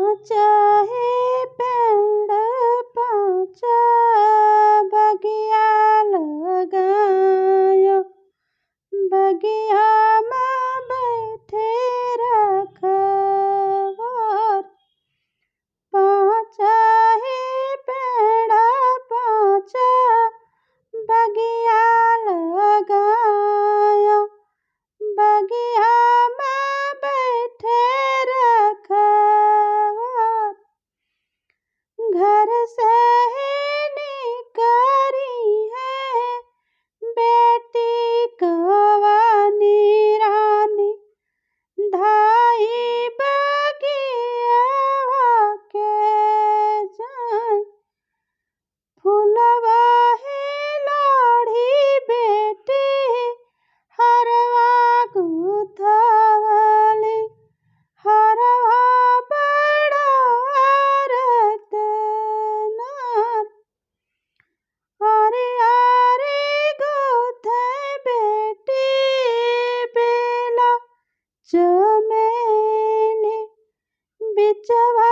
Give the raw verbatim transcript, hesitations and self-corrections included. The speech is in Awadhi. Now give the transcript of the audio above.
चाहे पेड़ पाँच बगिया लगायो, बगिया मा बैठे रखवार। पाँच ही पेड़ पाँच बगिया लगायो, बगिया मा बैठे रखवार। घर से ही निकरी है बेटी कवानी रानी, धाई बगिया के जान। फुलवा ही लोढ़ी बेटी हरवा गुथवली, हरवा बड़ा रतनार। आरी आरी गुथे बेटी बेला चमेली, बिचवा